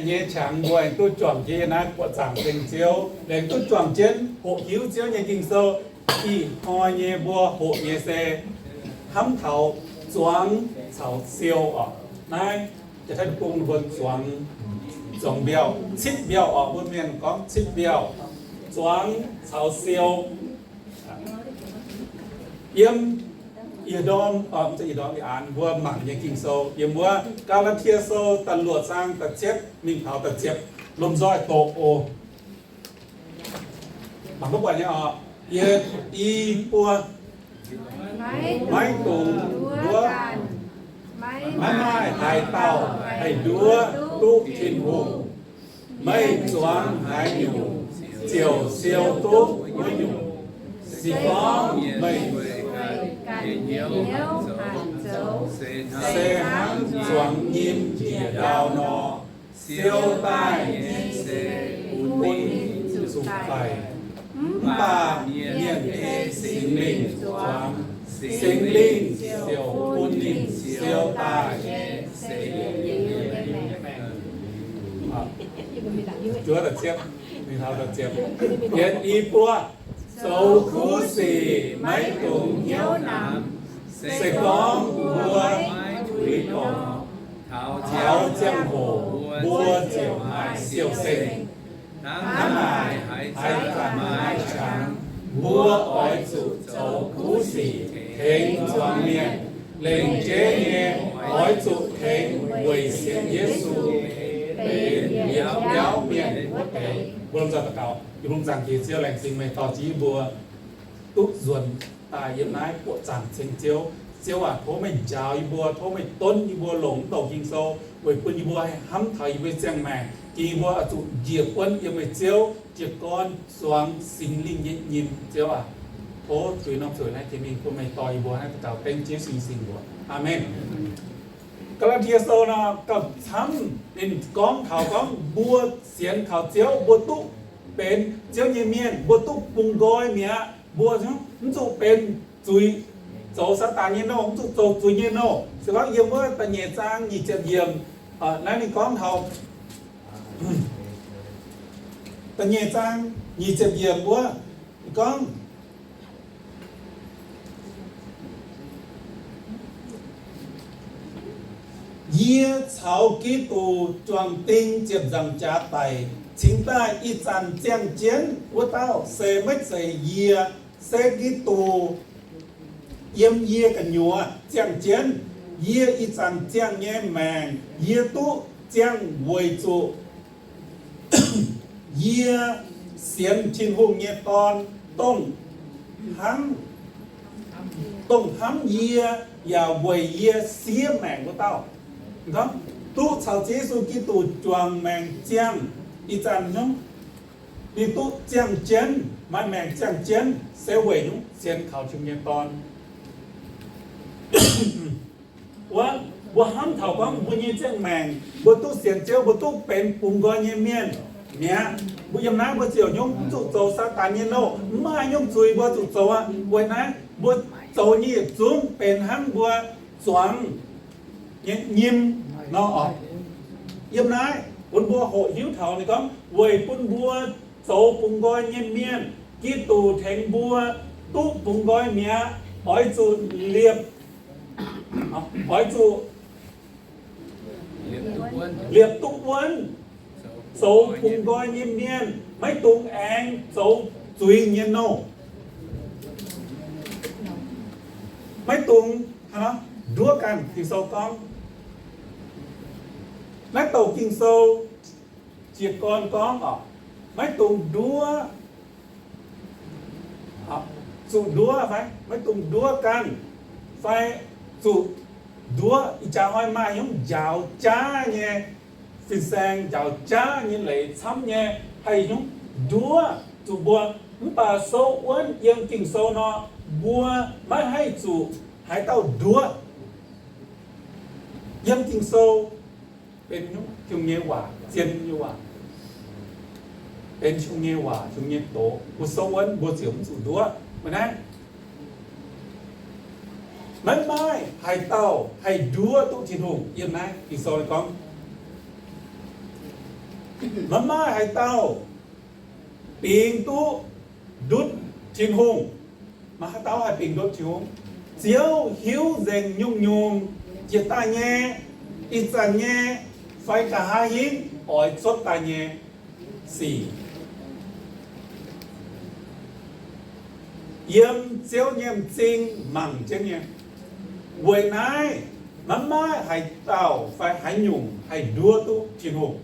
nyei qangx mbuo aengx duqv juangc jienv yiem naaiv buoqc zaangc ceng Ziouv, laengz duqv juangc jienv hoqc hiuv Ziouv nyei Ging-Sou. Ih hnoi nyei mbuo hoqc nyei se hnamv taux zuangx caux siou oc. Naaiv jaax-taiv deic-bung mbuo zuangx, zuangx mbiauh, citv mbiauh oc. Mbuo mienh gorngv citv mbiauh, zuangx caux siou. Yiem yietc ndorm, mv zeiz yietc ndorm, ih an mbuo mangc nyei Ging-Sou yiem wuov Gaa^laa^tie Sou da'luoqc zaang da'cietv mingh taux da'ziepc, lomh nzoih doqc oc. Mangc duqv buatc nyei oc. Yietc, i, buo. Maiv dungx nduov ganh. Maiv maaih haaix dauh haih nduov duqv Tin-Hungh. Meih zuangx haaix nyungc ziouc siou duqv wuov nyungc. Se gorngv meih weic ganh hnyouv hanc zoux, se hnangv zuangx nyim njiec ndau nor, siou daaih nyei se bun ninh zuqc daic. Mv baac mienh ei Singx Lingh zuangx, Singx Lingh ziouc bun ninh siou daaih nyei se yietc nyim maengc. Yietc, i, buo. Zoux kuv sic maiv dungx hnyouv namx. Se gorngv mbuo maiv tuix dorngc, taux ziangh hoc mbuo ziouc maaih siou-seng. Hnangv naaic, haaix zanc maaih qangx, mbuo oix zuqc zoux kuv sic tengx zuangx mienh, lengc jeiv nyei oix zuqc tengx weic sienx Yesu benx biauv mienh wuov deix. Mbuo lomh nzoih daux gaux. Tin-Hungh, zaangc Diex Ziouv, laengz zingh meih dorh jienv yie mbuo duqv nzuonx daaih yiem naaiv buoqc zaangc ceng Ziouv. Ziouv aac, tov meih njaaux yie mbuo, tov meih donv yie mbuo longc mv douc Ging-Sou weic bun yie mbuo hnamv taux yie mbuo nyei ziangh maengc, ging yie mbuo oix zuqc njiec buonv yiem meih Ziouv jiez gorn zuangx Singx Lingh nyei nyim. Ziouv aac, tov zuiz norm zueiz naaiv jiex mingh bun meih dorh yie mbuo naaiv daux gaux dengv Yesu nyei sin mbuox. Aamen. Gaa^laa^tie Sou nor gauh camv, ninh gorngv taux gorngv mbuo sienx kaux Ziouv, mbuo duqv benx Ziouv nyei mienh, mbuo duqv bungx nqoi mi'aqv. Mbuo mv zuqc benx zuiz, zoux Saadaan nyei nouh, mv zuqc zoux zuiz nyei nouh. Se gorngv yiem wuov da'nyeic zaang nyic ziepc yiemc, naaiv ninh gorngv taux da'nyeic zaang nyic ziepc yiemc wuov, ninh gorngv, Yie caux Giduc juangc ding ziepc nzaangc jaax daic, cingx daaih ih zanc ziangh jienv wuov dauh se maiv zeiz yie, se Giduc yiem yie gu'nyuoz ziangh jienv. Yie ih zanc ziangh nyei maengc yie duqv ziangh weic zuqc yie sienx Tin-Hungh nyei Dorn, dongh hnamv, dongh hnamv yie yaac weic yie siev maengc wuov dauh. Duqv caux Ziouv Yesu Giduc juangc maengc ziangh, ih zanc nyungc, ninh duqv ziangh jienv, maaih maengc ziangh jienv, se weic nyungc, sienx kaux Tin-Hungh nyei Dorn. Wuov, mbuo hnamv taux gorngv mbuo nyei ziangh maengc, mbuo duqv sienx Ziouv, mbuo duqv benx bungx nqoi nyei mienh mi'aqv. Mbuo yiem naaiv mbuo ziouc nyungc mv zuqc zoux Saadaan nyei nouh, mv maaih nyungc zuiz mbuo zuqc zoux aqv. Weic naaiv mbuo zoux nyei yietc zungv benx hnangv mbuo zuangx nyei nyim nor oc. Yiem naaiv bun mbuo hoqc hiuv taux ninh gorngv weic bun mbuo zoux bungx nqoi nyei mienh, Giduc tengx mbuo duqv bungx nqoi mi'aqv. Oix zuqc liepc, oix zuqc liepc duqv wuonv, zoux bungx nqoi nyei mienh, maiv dungx aengx zoux zuiz nyei nouh. Maiv dungx nduov ganh. Ging-Sou gorngv, naaiv douc Ging-Sou jiez gorn gorngv oc, maiv dungx nduov, zuqc nduov fai maiv dungx nduov ganh, fai zuqc nduov. Ih jaax hnoi maaih nyungc njaaux jaav nyei fin-saeng, njaaux jaav nyei leiz camv nyei, haih nyungc nduov zuqc mbuo. Mv baac sou wuonv yiem Ging-Sou nor, mbuo maiv haih zuqc haaix dauh nduov. Yiem Ging-Sou benx nyungc Tin-Hungh nyei waac, zien nyei waac, benx Tin-Hungh nyei waac, Tin-Hungh nyei doz. Mbuo sou wuonv mbuo ziouc mv zuqc nduov. Meih naaiv, maiv maaih haaix dauh haih nduov duqv Tin-Hungh. Yiem naaiv Ging-Sou gorngv, Maiv maaih haaix dauh bingx duqv ndutv Tin-Hungh. Maiv maaih haaix dauh haih bingx ndutv Tin-Hungh. Ziouv hiuv nzengc nyungc-nyungc jiex daaih nyei, ih zanc nyei, fai nqa'haav hingv oix cuotv daaih nyei sic. Yiem Ziouv nyei m'zing mangc jienv nyei. Weic naaiv maiv maaih haaix dauh fai haaix nyungc haih nduov duqv Tin-Hungh.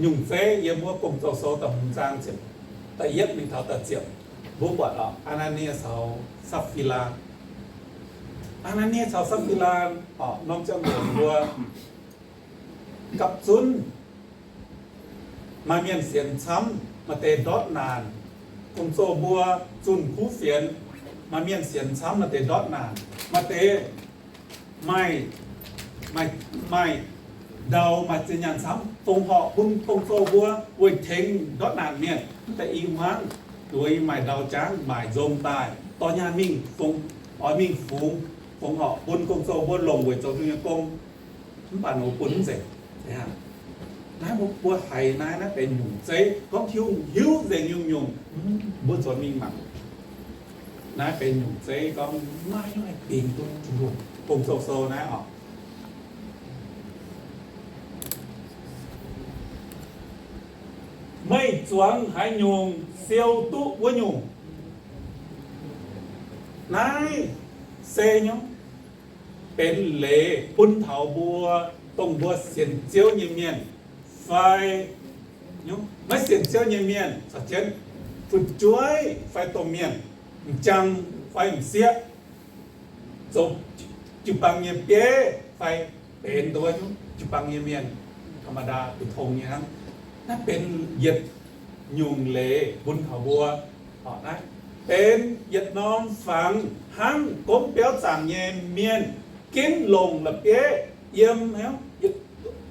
Nyungc zeiv yiem wuov Gong-Zoh Sou da'hmz zaang ziepc, da'yietv mingh taux da'ziepc, mbuo buatc Aa^naa^nie caux Sapv^fii^laa. Aa^naa^nie caux Sapv^fii^laa, orqc, norm ziangh hoc mbuo gapv zunv maaih mienh sienx camv, maaih deix ndortv naanc. Gong-zoh mbuo zunh kuv fienx, maaih mienh sienx camv, maaih deix ndortv naanc, maaih deix maaih, maaih, maaih ndau, maaih zinh nyaanh camv, dongh horpc bun gong-zoh mbuo weic tengx ndortv naanc mienh. Mv deix i hmuangv, duqv maaih ndau jangv, maaic nzong daaih, dorh nyaanh mingh, oix mingh fungx, fungx horpc bun gong-zoh mbuo longc weic zoux Tin-Hungh nyei gong. Mv baac ninh bun mv nzengc. Naaiv mbuo haiz naaiv, naaiv benx nyungc zeiv gorngv Tin-Hungh hiuv nzengc nyungc-nyungc, mbuo nzuonx mingh mangc. Naaiv benx nyungc zeiv gorngv maiv haih bingx duqv Tin-Hungh. Gong-Zoh Sou naaiv orqc, meih zuangx haaix nyungc siou duqv wuov nyungc. Naaiv se nyungc benx leiz bun taux mbuo, dongh mbuo sienx Ziouv nyei mienh fai maiv sienx Ziouv nyei mienh, caux jienv fu'jueiv fai domh mienh, m'jangc fai m'sieqv, zoux jiu-baang nyei bieiv fai benx nduov nyungc jiu-baang nyei mienh, ธรรมดา bu tong nyei hnangv. Naaiv benx yietc nyungc leiz bun taux mbuo. Naaiv benx yietc norm fangx hnangv gomv biauv zaangc nyei mienh ginv longc la'bieiv yiem,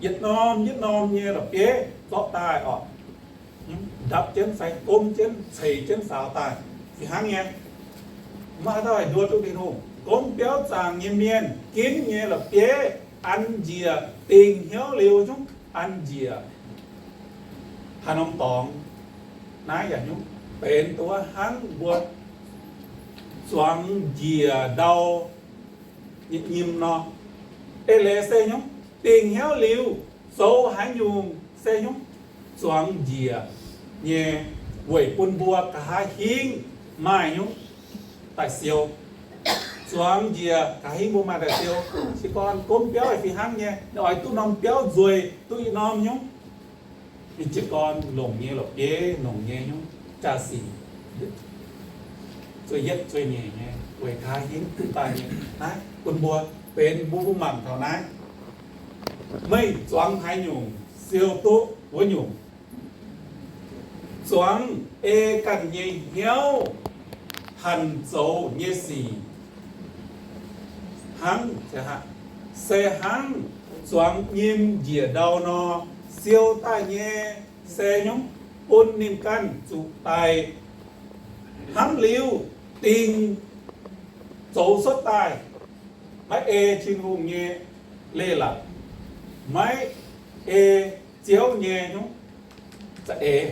yietc norm yietc norm nyei la'bieiv zorqv daaih orqc, ndapv jienv fai gomv jienv ceix jienv faaux daaih fih hnangv nyei. Maiv dauh haih nduov duqv Tin-Hungh. Gomv biauv zaangc nyei mienh ginv nyei la'bieiv an njiec dingc hnyouv liuz nyungc, an njiec haaix norm dorngx. Naaiv yaac nyungc benx duqv hnangv mbuo zuangx njiec ndau nyei nyim nor. Eix leiz se nyungc, dingc hnyouv liuz zoux haaix nyungc se nyungc, zuangx njiec nyei weic bun mbuo nqa'haav hingv maaih nyungc daaih siou. Zuangx njiec nqa'haav hingv mbuo maaih daaih siou. Se gorn gomv biauv fih hnangv nyei, oix duqv norm biauv nzueic duqv yietc norm nyungc. Ninh jiez gorn longc nyei la'bieiv, longc nyei nyungc jaa-sic, zueih yietv zueih nyeic nyei weic nqa'haav hingv daaih nyei. Naaiv bun mbuo benx mbuo mangc taux naaiv, meih zuangx haaix nyungc siou duqv wuov nyungc. Zuangx ei ganh nyei hnyouv hanc zoux nyei sic hnangv, se hnangv zuangx nyim njiec ndau nor, siou daaih nyei se nyungc bun ninh ganh zuqc daic. Hnamv liuz dingc zoux cuotv daaih, maiv ei Tin-Hungh nyei leiz-latc, maiv ei Ziouv nyei nyungc, za'eix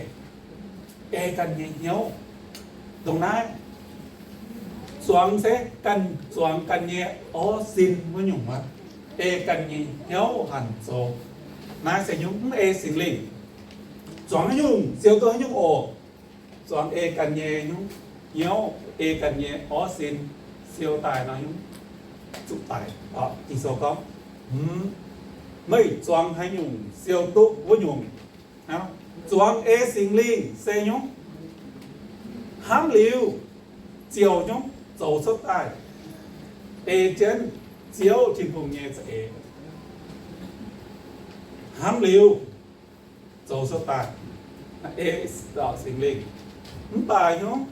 ei ganh nyei hnyouv. Dongh naaiv zuangx se ganh zuangx ganh nyei orv sin wuov nyungc aqv. Ei ganh nyei hnyouv hanc zoux. Naaiv se nyungc mv ei Singx Lingh. Zuangx haaix nyungc siou duqv haaix nyungc oc. Zuangx ei ganh nyei nyungc hnyouv, ei ganh nyei orv sin siou daaih nor nyungc zuqc daic. Ging-Sou gorngv, meih zuangx haaix nyungc siou duqv wuov nyungc. Zuangx ei Singx Lingh se nyungc, hnamv liuz ziouc nyungc zoux cuotv daaih ei jienv Ziouv Tin-Hungh nyei za'eix. Hnamv liuz zoux cuotv daaih ei Singx Lingh. Mv baac nyungc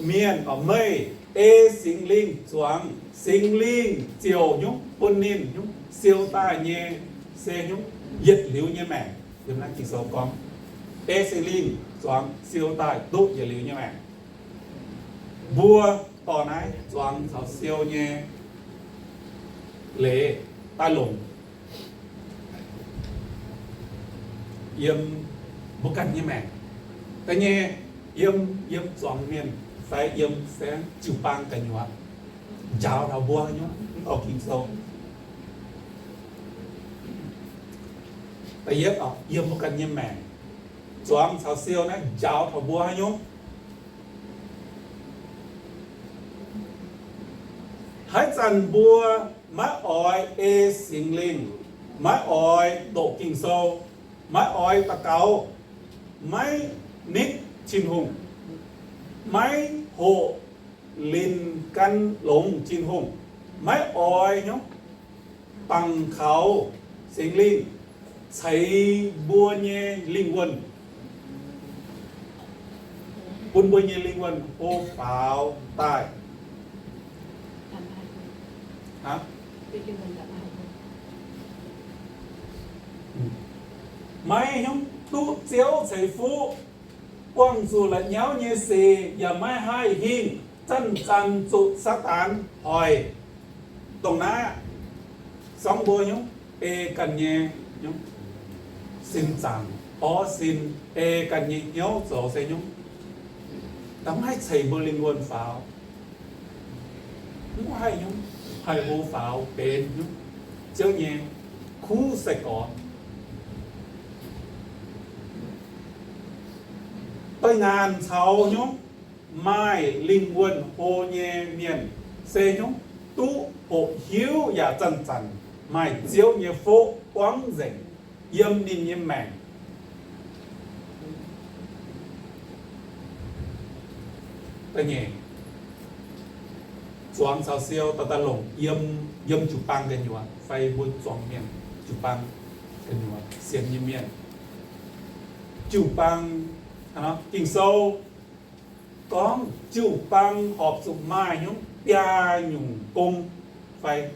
mienh, meih ei Singx Lingh zuangx, Singx Lingh ziouc nyungc bun ninh nyungc siou daaih nyei se nyungc yietc liuz nyei maengc. Yiem naaiv Ging-Sou gorngv, ei Singx Lingh zuangx siou daaih duqv yietc liuz nyei maengc. Mbuo dorh naaiv zuangx caux siou nyei leiz daaih longc yiem mbuo ganh nyei maengc. Da'nyeic, yiem, yiem zuangx mienh fai yiem saengv jiu-baang gu'nyuoz njaaux taux mbuo nyei, mv baac Ging-Sou. Da'yietv, yiem mbuo ganh nyei maengc, zuangx caux siou naaiv njaaux taux mbuo haaix nyungc. Haaix zanc mbuo maiv oix ei Singx Lingh, maiv oix doqc Ging-Sou, maiv oix daux gaux, maiv nitv Tin-Hungh, maiv hoqc linh gan longx Tin-Hungh, maiv oix nyungc bangc kaux Singx Lingh ceix mbuo nyei lingh wuonh, bun mbuo nyei lingh wuonh hlo faaux daaih. Maiv nyungc duqv Ziouv ceix fuqv, buangh zuqc la'nyauv nyei sic yaac maiv haih hingh, zanc-zanc zuqc Saadaan hoic. Dongh naaiv, sorng mbuo nyungc ei ganh nyei nyungc sin zaangc, orv sin, ei ganh nyei hnyouv zoux se nyungc, da'maiv haih ceix mbuo lingh wuonh faaux. Mv haih nyungc, haih hlo faaux benx nyungc Ziouv nyei kuv sai-gorx. Doix-ngaanc caux nyungc maaih lingh wuonh hlo nyei mienh se nyungc duqv hoqc hiuv yaac zanc-zanc maaih Ziouv nyei fuqv buangv nzengc yiem ninh nyei maengc. Da'nyeic, zuangx caux siou daaih daaih longc yiem, yiem jiu-baang gu'nyuoz fai mbuo zuangx mienh jiu-baang gu'nyuoz, sienx nyei mienh. Jiu-baang, Ging-Sou gorngv jiu-baang horpc zuqc maaih nyungc biaa nyungc gong fai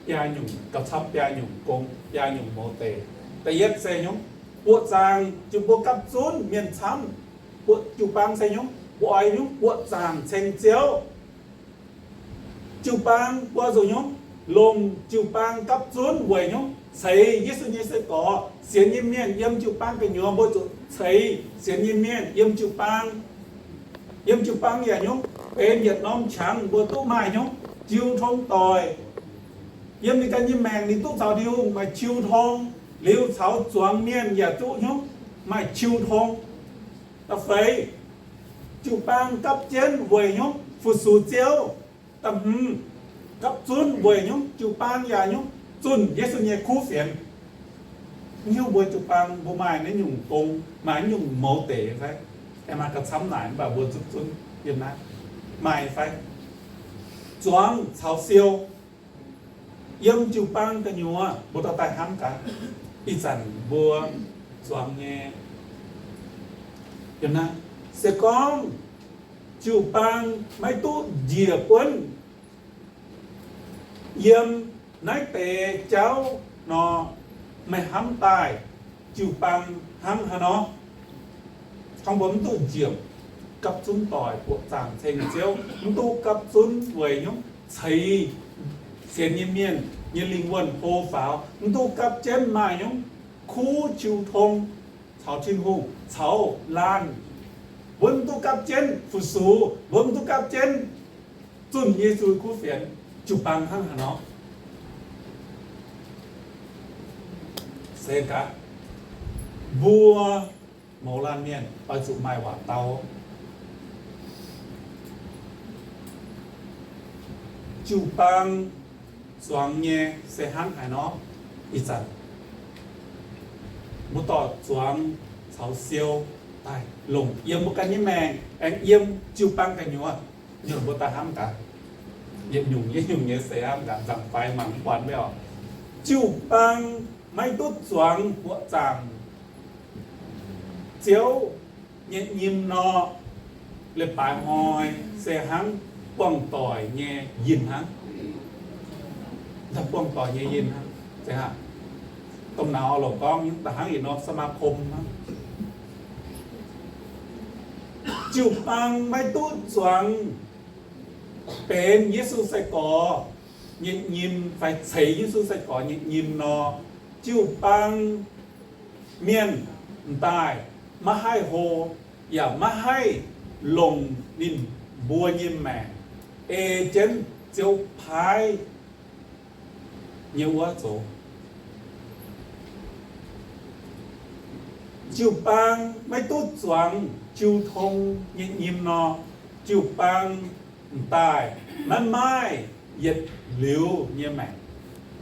biaa nyungc, gauh camv biaa nyungc gong, biaa nyungc mouz deix. Da'yietv se nyungc buoqc zaangc, jiu mbuo gapv zunv mienh camv. Buoqc, jiu-baang se nyungc mbuo oix nyungc buoqc zaangc ceng Ziouv. Jiu-baang mbuo zuqc nyungc longc jiu-baang gapv zunv weic nyungc ceix Yesu nyei sai-gorx. Sienx nyei mienh yiem jiu-baang gu'nyuoz mbuo zuqc ceix sienx nyei mienh yiem jiu-baang. Yiem jiu-baang yaac nyungc benx yietc norm qangx mbuo duqv maaih nyungc jiu tong doic. Yiem ninh ganh nyei maengc ninh duqv caux Tin-Hungh maaih jiu tong, liuz caux zuangx mienh yaac duqv nyungc maaih jiu tong. Da'feix, jiu-baang gapv jienv weic nyungc fu-sux Ziouv. Da'hmz, gapv zunv weic nyungc jiu-baang yaac nyungc zunh Yesu nyei kuv fienx. Hiuv mbuo jiu-baang mbuo maaih naaiv nyungc gong, maaih naaiv nyungc mouz deix fai? Aengx maaih gauh camv naaic mv baac mbuo zunv zunv yiem naaiv maaih fai? Zuangx caux siou yiem jiu-baang gu'nyuoz mbuo dorh daaih hnamv gaax. Ih zanc mbuo zuangx nyei yiem naaiv, se gorngv jiu-baang maiv duqv njiec buonv yiem naaiv deix jauv nor, meih hnamv daaih jiu-baang hnangv haaix nor? Hnangv mbuo mv duqv njiec gapv zunv doic buoqc zaangc ceng Ziouv, mv duqv gapv zunv weic nyungc ceix sienx nyei mienh nyei lingh wuonh hlo faaux, mv duqv gapv jienv maaih nyungc kuv jiu tong caux Tin-Hungh caux laanh. Mbuo mv duqv gapv jienv fu-sux, mbuo mv duqv gapv jienv zunh Yesu kuv fienx, jiu-baang hnangv haaix nor? Se gaax, mbuo mouz laanh mienh oix zuqc maaih waac dau. Jiu-baang zuangx nyei se hnangv haaix nor? Ih zanc mbuo dorh zuangx caux siou daaih longc yiem mbuo ganh nyei maengc, aengx yiem jiu-baang gu'nyuoz, nyungc mbuo daaih hnamv gaax. Yietc nyungc yietc nyungc nyei se hnamv gaax, nzangc-faix mangc mv buatc mv baac oc. Jiu-baang maiv duqv zuangx buoqc zaangc Ziouv nyei nyim nor, leiz-baaix hnoi se hnangv buangh doic nyei yinh hnangv. Buangh doic nyei yinh hnangv. Dongh naaiv longc gorngv da'hnangv yietc norm สมาคม hnangv. Jiu-baang maiv duqv zuangx benx Yesu sai-gorx. nyei nyim fai ceix Yesu sai-gorx nyei nyim nor, jiu-baang mienh m'daaih maiv haih hlo, yaac maiv haih longc ninh mbuo nyei maengc ei jienv Ziouv paaiv nyei wuov zoux. Jiu-baang maiv duqv zuangx jiu tong nyei nyim nor, jiu-baang m'daaih maiv maaih yietc liuz nyei maengc,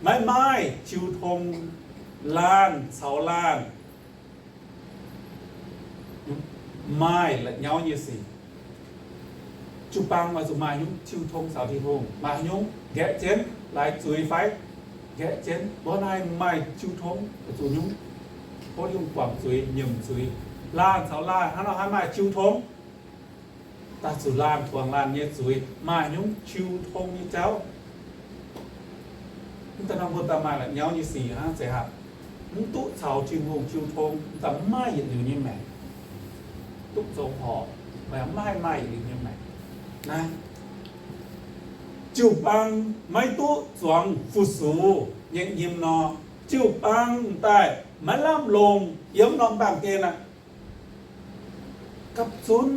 maiv maaih jiu tong, laanh caux laanh maaih la'nyauv nyei sic. Jiu-baang oix zuqc maaih nyungc jiu tong caux Tin-Hungh, maaih nyungc nqaeqv jienv laaix zuiz fai nqaeqv jienv. Mbuo naaiv maaih jiu tong oix zuqc nyungc, tov Tin-Hungh guangc zuiz, nyiemc zuiz. Laanh caux laanh hnangv nor haih maaih jiu tong, daaih zuqc laanh guangc laanh nyei zuiz, maaih nyungc jiu tong nyei jauv. Mv daaih nor mbuo daaih maaih la'nyauv nyei sic hnangv, zeiz haic. Mv duqv caux Tin-Hungh jiu tong, daaih mv maaih yietc liuz nyei maengc duqv zoux horpc, mv haih maaih yietc liuz nyei maengc. Naaiv, jiu-baang maiv duqv zuangx fu-sux nyei nyim nor, jiu-baang m'daaih maiv lamh longc yiem norm baamh gen aqv. Gapv zunv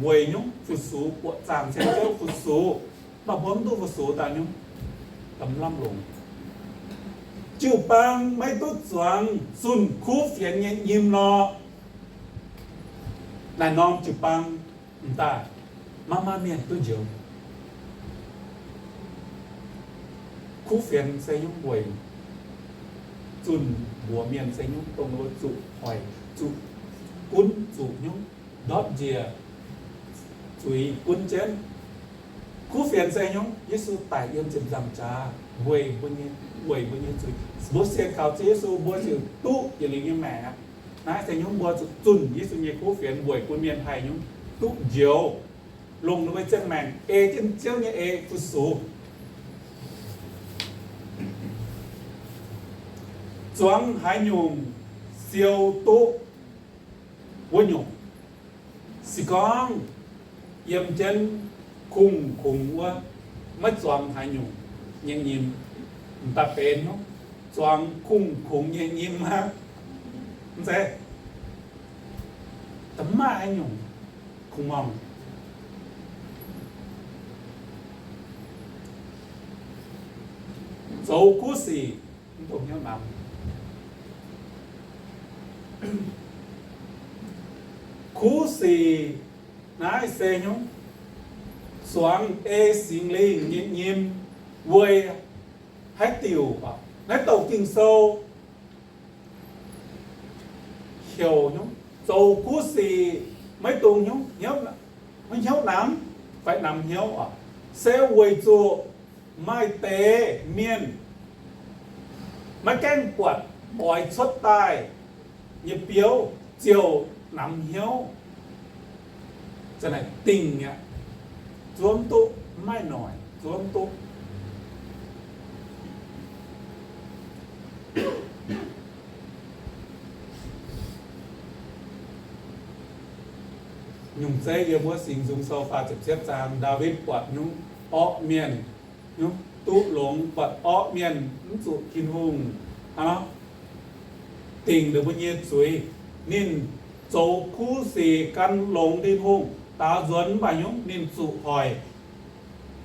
weic nyungc fu-sux, buoqc zaangc cien Ziouv fu-sux, mv baac mbuo mv duqv fu-sux daaih nyungc, mv lamh longc. Jiu-baang maiv duqv zuangx zunh kuv fienx nyei nyim nor, naaiv norm jiu-baang m'daaih maiv maaih mienh duqv njoux. Kuv fienx se nyungc weic zunh mbuox mienh se nyungc dongh mbuo zuqc hoic, zuqc gunv, zuqc nyungc ndortv njiec, zuiz gunv jienv. Kuv fienx se nyungc Yesu daic yiem ziepc nzaangc jaax weic mbuo nyei, weic mbuo nyei zuiz. Mbuo sienx kaux Ziouv Yesu, mbuo ziouc duqv yietc liuz nyei maengc aqv. Naaiv se nyungc mbuo zuqc zunh Yesu nyei kuv fienx weic bun mienh haih nyungc duqv njoux, longc ninh mbuo ziangh maengc ei jienv Ziouv nyei eix fu-sux. Zuangx haaix nyungc siou duqv wuov nyungc. Se gorngv yiem jienv kungx-kungx wuov, maiv zuangx haaix nyungc nyei nyim, m'daaih benx hnyouv zuangx kungx-kungx nyei nyim aqv. Mv zeiz, mv maaih haaix nyungc kungx-mangc zoux kuv sic, mv dungx hnyouv namx. Kuv sic naaiv se hnyouv zuangx ei Singx Lingh nyei nyim weic haaix diuc? Naaiv douc Ging-Sou heuc hnyouv zoux kuv sic maiv dungx hnyouv, hnyouv namx fai namx hnyouv oc, se weic zuqc maaih deix mienh maiv gaengh buatc oix cuotv daaih nyei biouv ziouc namx hnyouv. Za'naaic dingh aqv. Zuov mv duqv, maiv noic, zuov mv duqv. Nyungc zeiv yiem wuov Singx Nzung Sou faah ziepc cietv zaang, Ndaawitv buatc nyungc orqv mienh, nyungc duqv longx, buatc orqv mienh mv zuqc Tin-Hungh hnangv nor dingc ninh mbuo nyei zuiz. Ninh zoux kuv sic gan longx Tin-Hungh, daaux nzuonx mv baac nyungc ninh zuqc hoic.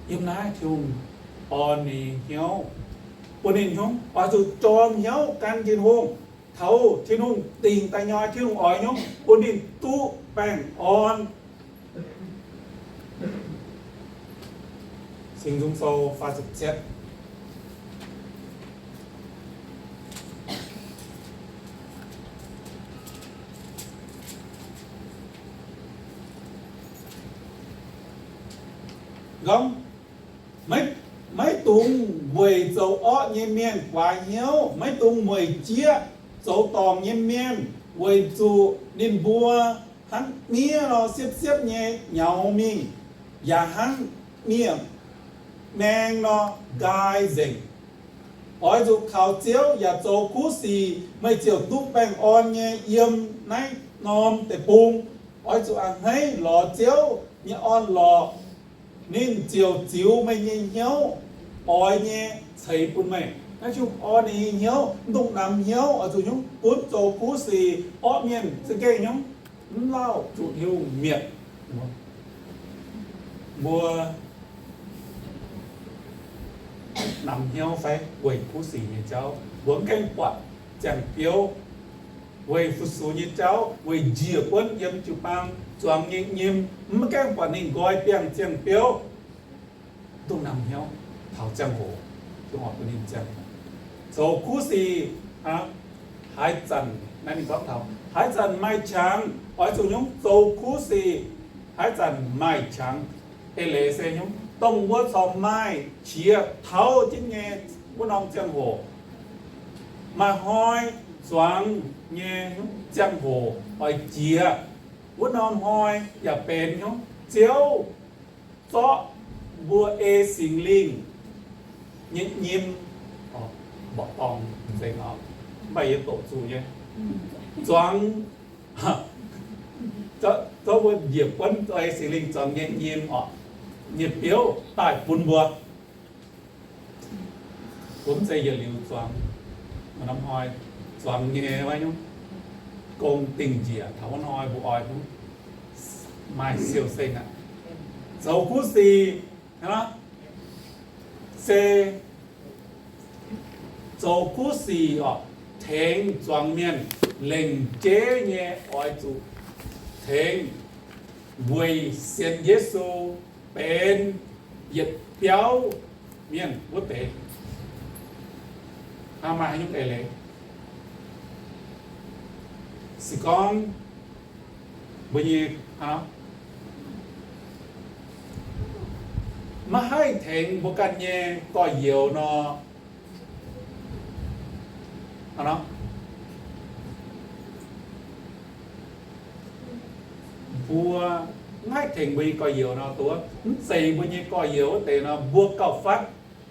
Yiem naaiv Tin-Hungh orn ninh hnyouv, bun ninh hnyouv oix zuqc jorm hnyouv gan Tin-Hungh. Taux Tin-Hungh dingc daaih nyei, Tin-Hungh oix nyungc bun ninh duqv baengh orn. Singx Nzung Sou faah ziepc cietv. Gorngv, maiv, maiv dungx weic zoux orqv nyei mienh guaax hnyouv, maiv dungx weic jieqv zoux dorngc nyei mienh, weic zuqc ninh mbuo hnangv miev nor siepv-siepv nyei nyaux mingh, yaac hnangv miev-maeng nor nqaai nzengc. Oix zuqc kaux Ziouv yaac zoux kuv sic, meih ziouc duqv baengh orn nyei yiem naaiv norm deic-bung. Oix zuqc a'hneiv lorz Ziouv nyei orn-lorqc, ninh ziouc ziux meih nyei hnyouv. oix nyei ceix bun meih. Naaiv ziouc orn ninh nyei hnyouv, mv dungx namx hnyouv, oix zuqc nyungc gunv zoux kuv sic orqv mienh za'gengh nyungc mv lauh zuqc hiuv mietc. Mbuo namx hnyouv fai weic kuv sic nyei jauv, mbuo mv gaengh buatc ziangh biouv, weic fu-sux nyei jauv, weic njiec buonv yiem jiu-baang zuangx nyei nyim, mv gaengh buatc ninh nqoi biangh ziangh biouv, dongh namx hnyouv taux ziangh hoc, dongh oix bun ninh ziangh hoc zoux kuv sic. Haaix zanc, naaiv ninh gorngv taux haaix zanc maaih qangx, oix zuqc nyungc zoux kuv sic. Haaix zanc maaih qangx, eix leiz se nyungc dongh wuov corc maaih qiex taux jienv nyei wuov norm ziangh hoc, maaih hnoi zuangx nyei ziangh hoc oix jiex. Wuov norm hnoi yaac benx nyungc Ziouv zorqv mbuo ei Singx Lingh nyei nyim, mborqv dorngh nzengc, mv baac yie doqc zuqc nyei, zuangx, zorqv mbuo njiec buonv ei Singx Lingh zuangx nyei nyim orqc, nyei biouv daaih bun mbuo. Mbuo mv zeiz yietc liuz zuangx, maaih norm hnoi zuangx nyei wuov nyungc gong dingh njiec taux wuov hnoi mbuo oix maaih siou-seng aqv. Zoux kuv sic se zoux kuv sic orqc, tengx zuangx mienh lengc jeiv nyei oix zuqc tengx weic sienx Yesu benx yietc biauv mienh wuov deix. Hnangv maaih haaix nyungc eix leiz? Se gorngv mbuo nyei, maiv haih tengx mbuo ganh nyei gorx-youz nor, mbuo maiv haih tengx mbuo nyei gorx-youz nor, duqv mv zeiz mbuo nyei gorx-youz wuov deix nor, mbuo gauh fatv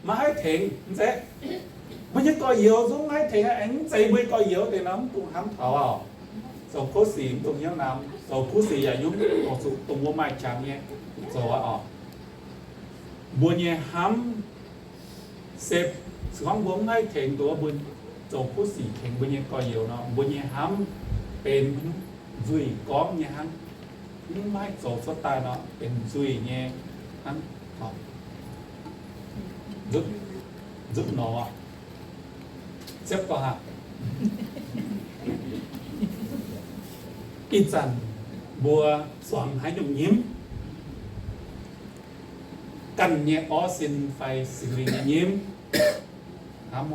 maiv haih tengx. Mv zeiz mbuo nyei gorx-youz zungv maiv haih tengx, aengx mv zeiz mbuo nyei gorx-youz wuov deix nor, mv dungx hnamv taux oc. Zoux kuv sic mv dungx hnyouv namx, zoux kuv sic yaac nyungc oix zuqc dongh mbuo maaih qangx nyei zoux aqv oc. Mbuo nyei hnamv se, se gorngv mbuo mv haih tengx duqv mbuo zoux kuv sic tengx mbuo nyei gorx-youz nor, mbuo nyei hnamv benx nzuih gorngv nyei hnangv. Mv haih zoux cuotv daaih nor benx nzuih nyei hnangv. Nzutv, nzutv nor, ziepv gorngv aqv. Ih zanc mbuo zuangx haaix nyungc nyim? Ganh nyei orv sin fai Singx Lingh nyei nyim? Hnamv,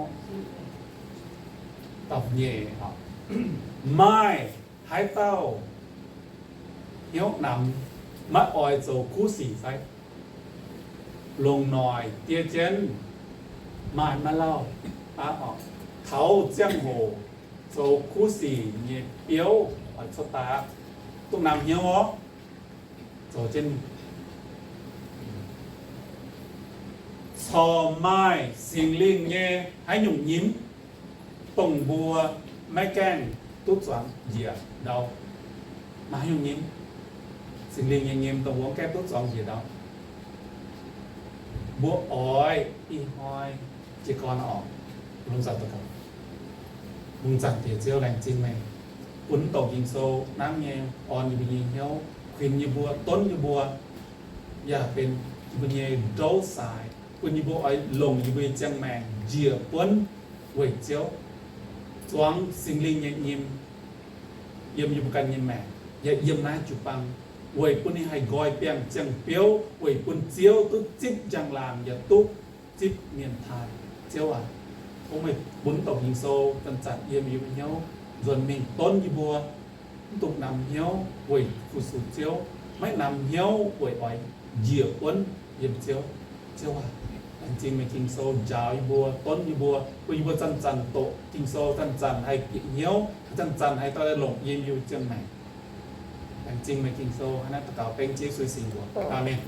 maaih haaix dauh hnyouv namx maiv oix zoux kuv sic fai? Longc noic diev jienv maaih maiv lauh, taux ziangh hoc zoux kuv sic nyei biouv oix cuotv daaih aqv. Dongh namx hnyouv oc. Zoux jienv corc maaih Singx Lingh nyei haaix nyungc nyim, dongh mbuo maiv gaengh duqv zuangx njiec ndau. Maaih haaix nyungc nyim, Singx Lingh nyei nyim, dongh mbuo maiv gaengh duqv zuangx njiec ndau? Mbuo oix ih hnoi jiez gorn oc, longc zanc daux gaux. Longc zanc diex Ziouv, laengz zingh meih bun mv douc Ging-Sou hnangv nyei orn yie mbuo nyei hnyouv, kuinx yie mbuo, donv yie mbuo, yaac benx yie mbuo nyei ndouv saaix, bun yie mbuo oix longc yie mbuo nyei ziangh maengc njiec buonv weic Ziouv, zuangx Singx Lingh nyei nyim yiem yie mbuo ganh nyei maengc, yaac yiem naaiv jiu-baang, weic bun ninh haih nqoi biangh ziangh biouv, weic bun Ziouv duqv zipv njang-laangc yaac duqv zipv mienh taaih. Ziouv aac, tov meih bun mv douc Ging-Sou zanc-zanc yiem yie mbuo hnyouv nzuonx mingh donv yie mbuo. Mv dungx namx hnyouv weic fu-sux Ziouv, maiv namx hnyouv weic oix njiec buonv yiem Ziouv. Ziouv aac, laengz zingh meih Ging-Sou njaaux yie mbuo, donv yie mbuo, bun yie mbuo zanc-zanc doqc Ging-Sou, zanc-zanc haih bieqc hnyouv, zanc-zanc haih dorh longc yiem yie mbuo ziangh maengc. Laengz zingh meih Ging-Sou, hnangv naaiv daux gaux bengv Ziouv Yesu nyei mbuox. Aamen.